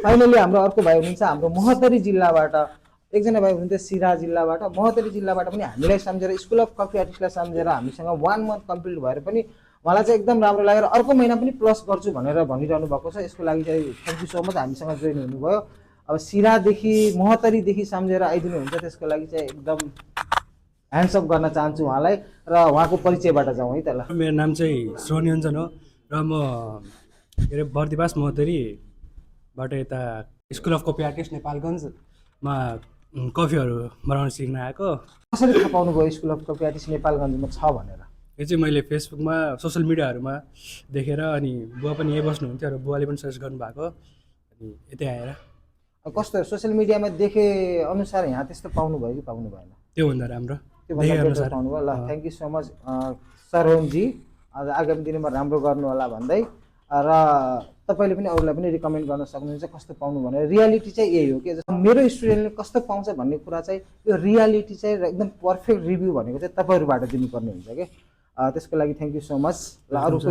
Finally हाम्रो अर्को भाइ हुनुहुन्छ हाम्रो महोत्तरी जिल्लाबाट एकजना भाइ हुनुहुन्थ्यो सिरा जिल्लाबाट महोत्तरी जिल्लाबाट पनि हामीलाई सम्झेर स्कुल अफ कफी आर्टिस्टलाई सम्झेर हामीसँग 1 मन्थ कम्प्लिट भएर पनि मलाई चाहिँ एकदम राम्रो लागेर अर्को महिना पनि प्लस गर्छु भनेर भनिरहनु भएको छ। यसको लागि चाहिँ थ्याङ्क यू सो मच हामीसँग जोइन हुनुभयो। अब सिरादेखि महोत्तरीदेखि सम्झेर आइदिनुहुन्छ त्यसको लागि चाहिँ एकदम ह्यान्ड्सअप गर्न चाहन्छु उहाँलाई र उहाँको परिचयबाट जाउँ है त ल। मेरो नाम चाहिँ श्रोनियोञ्जन हो र म के अरे बर्दिवास महोत्तरीबाट यता स्कुल अफ कफी आर्टिस्ट नेपालगञ्जमा कफीहरू बनाउन सिक्न आएको। कसरी थाहा पाउनुभयो स्कुल अफ कफी आर्टिस्ट नेपालगञ्जमा छ भनेर? यो चाहिँ मैले फेसबुकमा सोसियल मिडियाहरूमा देखेर अनि बुवा पनि यहीँ बस्नुहुन्थ्यो र बुवाले पनि सजेस्ट गर्नुभएको अनि यतै आएर। कस्तो सोसियल मिडियामा देखे अनुसार यहाँ त्यस्तो पाउनुभयो कि पाउनु भएन? त्योभन्दा राम्रो पाउनुभयो। ल थ्याङ्क यू सो मच सरोनजी, आज आगामी दिनमा राम्रो गर्नु होला भन्दै र तपाईँले पनि अरूलाई पनि रिकमेन्ड गर्न सक्नुहुन्छ कस्तो पाउनु भनेर। रियालिटी चाहिँ यही हो कि जस्तो मेरो स्टुडेन्टले कस्तो पाउँछ भन्ने कुरा चाहिँ यो रियालिटी चाहिँ एकदम पर्फेक्ट रिभ्यू भनेको चाहिँ तपाईँहरूबाट दिनुपर्ने हुन्छ कि त्यसको लागि थ्याङ्क यू सो मच। ल अरूको